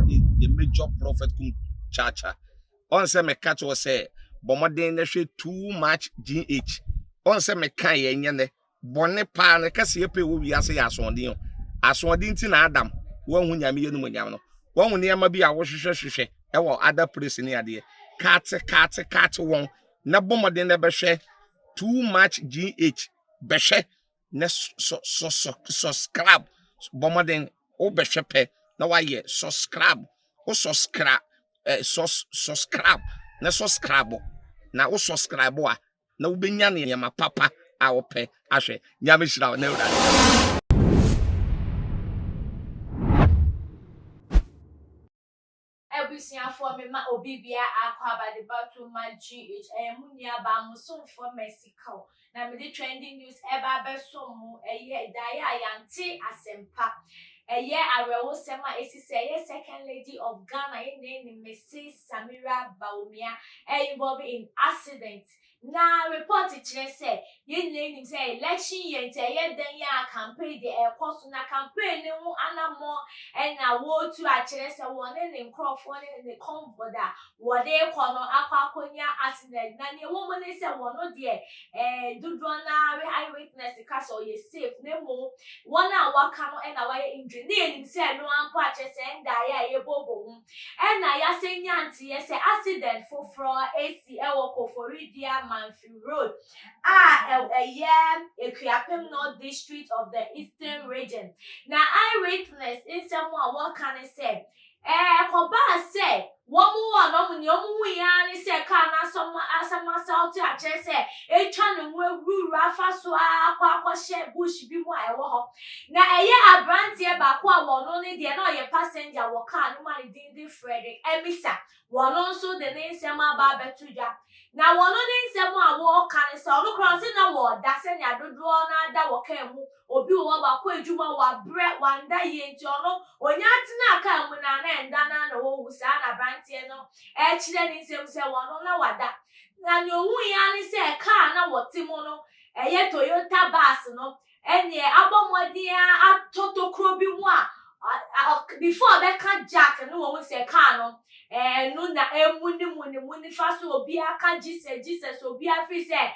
The Major Prophet Kum Chacha. Ɔn sɛ meka kyerɛ sɛ bɔ mmɔden na hwɛ Too Much GH. Ɔn sɛ meka yɛ nyɛ nɛ bɔne paa no kɛseɛ pɛ wɔ wiase yɛ asoɔden o. Asoɔden nti na Adam wɔnhu Nyame yɛ no nyam no. Wɔnhu nneɛma bi a wɔhwehwɛ hwehwɛ ɛwɔ other place ne adeɛ. Kaate kaate kaate wɔn na bɔ mmɔden na bɛhwɛ Too Much GH, bɛhwɛ na subscribe. Bɔ mmɔden wobɛhwɛ pɛ na wayɛ subscribe. Wo subscribe subscribe na subscribe na wo subscribe a na wobɛnya nneɛma papa a wopɛ ahwɛ. Nyame hyira wo na Awurade. Abusuafoɔ, mema obi bia akɔ abadeba to ma GH. Ɛyɛ mo nua baa, mo somfoɔ Mercy Kaw, na mede trending news ɛba abɛsom mo. Ɛyɛ daeɛ a yɛante asɛmpa, ɛyɛ awerɛwosɛm a esi sɛ ɛyɛ Second Lady of Ghana, yɛn nyinaa nim Mrs Samira Bawumia, ɛyɛ involved in accident. Na report kyerɛ sɛ yɛn nyinaa nim sɛ election year nti ɛyɛ dan yɛ a campaign deɛ ɛkɔ so, na campaign ne ho anammɔ ɛna wɔretu akyerɛ sɛ wɔne ne nkurɔfoɔ ne ne convoy a wɔde kɔ no akɔ akɔnya accident. Na nea ɛwɔ mu ne sɛ wɔn deɛ, dodoɔ naa eye witness ka sɛ ɔyɛ safe, na mmom wɔn a wɔaka no ɛna wɔayɛ injury. Ne yɛnim sɛ ɛno ampo akyerɛ sɛ ɛndaeɛ a yɛbɔbɔ ho ɛna yɛasɛ nya nteɛ sɛ accident foforɔ esi ɛwɔ Koforidua Mamfe Road a ɛyɛ Ekuapem North District of the Eastern Region. Na eyewitness nsɛm a wɔka ne sɛ ɛkɔbaa sɛ wɔn wɔ no wɔn nea wɔn hu ya ne sɛ kaa n'asɔm asɛm asɛlto akyerɛ sɛ etwa ne ho awurawura afa so akɔ akɔhyɛ bush bi mu a ɛwɔ hɔ. Na ɛyɛ aberanteɛ baako a wɔn ne deɛ na ɔyɛ passenger wɔ kaa no mu a ne din de Frederick Emisa, wɔn nso de ne nsɛm aba abɛto dwa. Na wɔn ne nsɛm a wɔreka ne sɛ ɔno koraa ɔse na wɔɔda sɛnea dodoɔ no ada wɔ kaa mu. Obi wɔ hɔ wakɔ adwuma, wabrɛ, wanda yie, nti ɔno onya tena kaa mu na na ɛnda na na wɔwu. Saa na aberanteɛ no ɛkyerɛ ne nsɛm sɛ wɔn na wada. Na nea ohu ya ne sɛ kaa na wɔte mu no ɛyɛ Toyota bus no ɛneɛ abɔ mmɔden atɔ tokuro bi mu a before ɔbɛka jack no wɔn sɛ kaa no ɛno na emu ne mu ne mu nifa so. Obi aka Jesus, Jesus, obi afi sɛ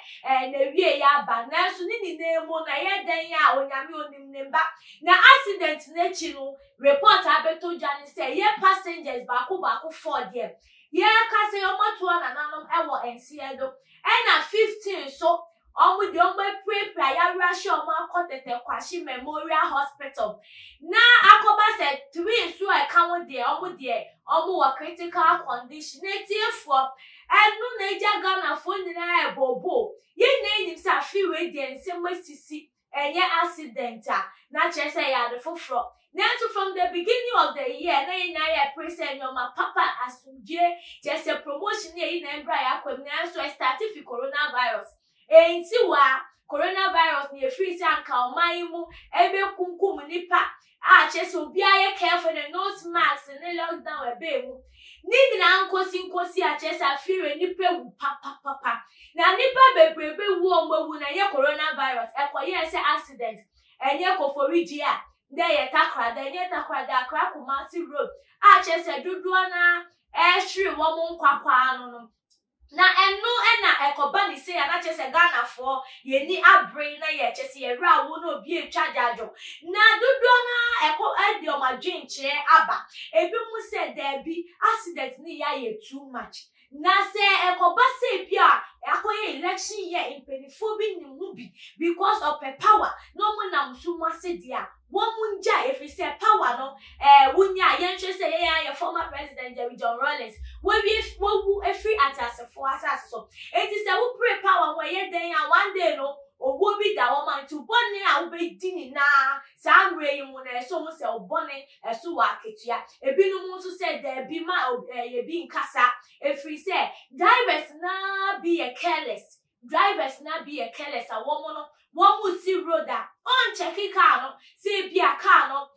na ewie yɛ aba. Nanso ne nyinaa mu na ɛyɛ dan a Onyame onim ne mba. Na accident n'akyi no, report abɛtɔ dwa ne sɛ yɛ passengers baako baako four deɛ yɛka sɛ wɔn nananom ɛwɔ nseɛ do, ɛna 15 so wɔn deɛ wɔn apirapira yɛawura hyɛ wɔn akɔ Tetteh Quarshie Memorial Hospital. Na akɔba sɛ three nso a ɛka ho deɛ, wɔn deɛ wɔn wɔ critical condition. Na etiefoɔ, ɛno na egya Ghanafoɔ nyinaa ɛbɔbɔ. Yɛn nyinaa nim sɛ afi wei deɛ nsɛm asisi, ɛnyɛ accident a na kyerɛ sɛ ɛyɛ ade foforɔ. Nanso from the beginning of the year na yɛn nyinaa yɛ pere sɛ nneɛma papa, asomdue, kyerɛ sɛ promotion ne yɛyi na mbra yɛ akɔ mu. Nanso ɛstart fi coronavirus. Enti wa coronavirus na efiri sɛ anka ɔman yi mu ɛbɛkunkum nipa a kyerɛ sɛ obiara yɛ careful ne nose mask ne lockdown ɛbɛn mu ne nyinaa nkosi nkosi a kyerɛ sɛ afiri nipa wu papapapa. Na nipa bebrebe wu a wɔn awu na ɛnyɛ coronavirus, ɛkɔyɛ sɛ accident. Ɛnyɛ Koforidua dɛ yɛ Takoradi, ɛnyɛ Takoradi, Accra Kumasi Road a kyerɛ sɛ dodoɔ naa ɛrehwere wɔn nkwakwaa no. Na ɛno ɛna ɛkɔba ne se a na kyerɛ sɛ Ghanafoɔ yɛni abere na yɛ kyerɛ sɛ yɛwerɛ awo na obi etwa gyaadwo. Na dodoɔ naa ɛkɔ ɛde ɔmo adwenkyerɛ aba. Ebi mu sɛ daabi, accident ne yɛ ayɛ too much. Na sɛ ɛkɔba sɛ bi a akɔyɛ election yɛ mpanimfoɔ bi nim ho bi because ɔpɛ power na ɔmo nam so mu ase deɛ a wɔn mu ngya, efiri sɛ power no wunya a yɛnhwɛ sɛ yɛyɛ ayɛ former President Jerry John Rawlings wɔwie wɔwu efiri ateasefoɔ asase so. Eti sɛ wopere power ho ɛyɛ dan a one day no owuo bi da wɔn a nti bɔne a wobɛdi nyinaa saa mmerɛ yi mu na ɛsɛ wɔn sɛ ɔbɔne ɛso wɔ akatua. Ebinom nso sɛ daabi, ma ɛyɛ bi nkasa efiri sɛ drivers naa bi yɛ careless, drivers na bi yɛ careless a wɔn no wɔn mu si road a ɔnkyɛke car no sɛ ebi a car no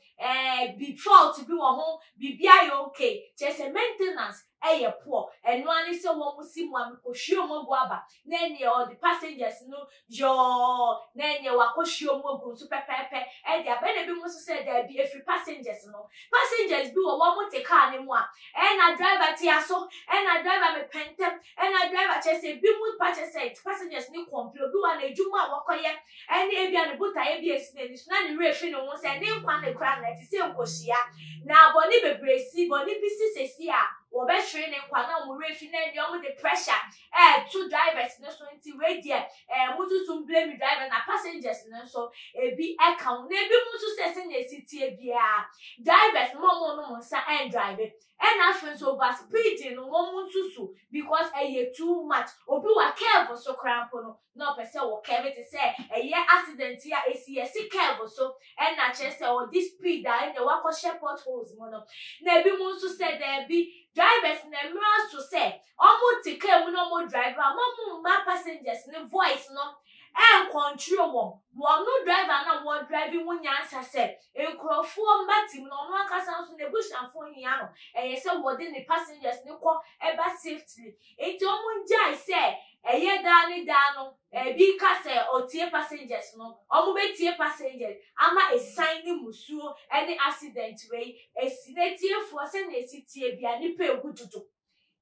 bi fault bi wɔ ho, biribi ayɛ okay, kyerɛ sɛ maintenance. ɛyɛ poor. Ɛno ara ne sɛ wɔn si mu a mekɔhwie wɔn agu aba na ɛneɛ ɔde passengers no yɔɔ na ɛneɛ wakɔhwie wɔn agu nso pɛpɛɛpɛ ɛde aba. Ɛna ebinom nso sɛ daabi ɛfiri passengers no. Passengers bi wɔ wɔn te car no mu a ɛna driver te aso ɛna driver mepɛ ntɛm ɛna driver kyerɛ sɛ ebinom pa kyerɛ sɛ passengers no complain obi wɔ a n'adwuma a wɔkɔyɛ ɛne ebia ne botaeɛ bi a esi n'ani so na ne werɛ fi ne ho sɛ ne nkwa ne kora no ɛte sɛ nkɔhyia na bɔne bebree si bɔne bi si sɛsi a wɔbɛhwere ne nkwa na wɔn werɛ fi na ɛnea wɔn de pressure ɛɛto drivers no so nti wei deɛ ɛɛ mo nso blame drivers na passengers no nso ebi ɛka ho na ebi mo nso sɛ sɛnea esi tie biara drivers mo a wɔn nom nsa ɛndrive ɛna afei nso over speeding no wɔn nso so because ɛyɛ too much obi wa curve so koraa mpo no na ɔpɛ sɛ wɔ curve te sɛ ɛyɛ accident a esi yɛsi curve so ɛna kyerɛ sɛ ɔde speed a ɛna wakɔhyɛ potholes mu no na ebi mo nso sɛ daabi drivers na mmerɛ so sɛ ɔmo te kaa mu na ɔmo drive a mo mma passengers ne voice no ɛncontrol wɔn wɔn no driver na wɔ drive ho nyansa sɛ nkurɔfoɔ mma te mu na ɔno ankasa nso n'ebusuafoɔ hia no ɛyɛ sɛ wɔde ne passengers ne kɔ ɛba safely nti ɔmo ngyae sɛ ɛyɛ daa ne daa no ebi ka sɛ ɔtie passengers no ɔmo bɛtie passengers ama esan ne musuo ɛne accident wei esi n'etiefoɔ sɛnea esi tie bia nipa egu dodo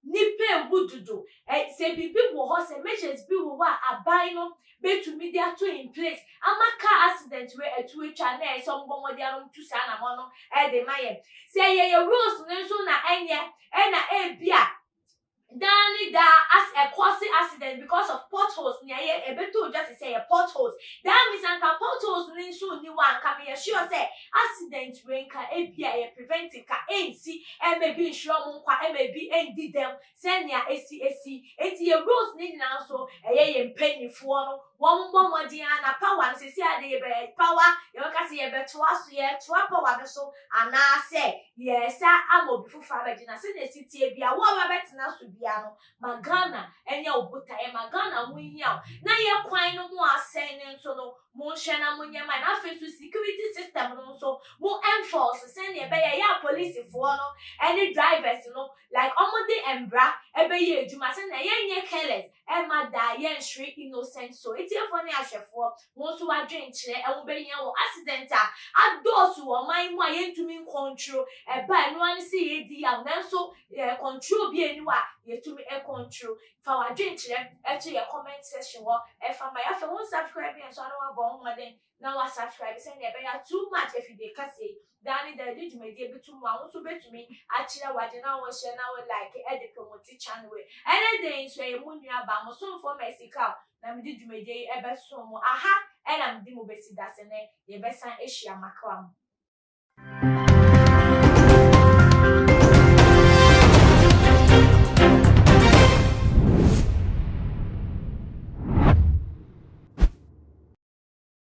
nipa egu dodo ɛ sɛ biribi wɔ hɔ sɛ measures bi wɔ hɔ a aban no betumi de ato in place ama car accident wei ɛtu atwa na ɛsɛ ɔmo bɔ mmɔden ano tu saa anamɔ no ɛde ma yɛn sɛ yɛyɛ rules no nso na ɛnyɛ ɛna ebi a daa ne daa as ɛcause accident because of potholes nea yɛ ɛbɛtɔ odwa te sɛ yɛ potholes that means anka potholes ne nso ni hɔ anka meyɛ sure sɛ accident wei nka ebi a yɛ preventive ka ɛnsi ɛma ebi nhyira ɔmo nkwa ɛma ebi ɛndi dɛm sɛnea esi esi eti yɛ roads ne nyinaa nso ɛyɛ yɛ mpanyinfoɔ no wɔn bɔ mmɔden a na power no sisi ade yɛbɛ power yɛbɛka sɛ yɛbɛtoa so yɛtoa power no so anaasɛ yɛsa ama obi foforɔ abɛgyina sɛnea esi tie bia wɔn a bɛtena so bia no ma Ghana ɛnyɛ wo botaeɛ ma Ghana ho hia wo na yɛ kwan no mu asɛn ne nso no mo nhwɛ na mo nyɛ ma na afei nso security system no nso mo enforce sɛnea ɛbɛyɛ yɛ apolisifoɔ no ɛne drivers no like ɔmo de mbra ɛbɛyɛ adwuma sɛnea yɛnyɛ careless ɛma da yɛnhwere innocent so etiefoɔ ne ahwɛfoɔ wɔn nso adwenkyerɛ ɛho bɛhia wɔ accident a adɔɔso wɔ ɔman mu a yɛntumi ncontrol ɛba ɛno ano sɛ yɛdi yaw nanso yɛ control bi eni hɔ a yɛtumi ɛcontrol fa w'adwenkyerɛ ɛto yɛ comment section hɔ ɛfa ma yɛafɛ wɔn subscribe yɛn nso ano wabɔ ho mmɔden na wa subscribe sɛnea ɛbɛyɛ too much afidie kasa yi daa ne daa de dwumadie bi to mu a wo nso bɛtumi akyerɛ wagye na wɔhyɛ na wɔ like ɛde promote channel wei ɛne de nso ɛyɛ mu nua ba mo somfoɔ Mercy Cow na mede dwumadie yi ɛbɛso mo aha ɛna mede mo bɛsi da sɛ nɛ yɛbɛsan ahyia makra mo.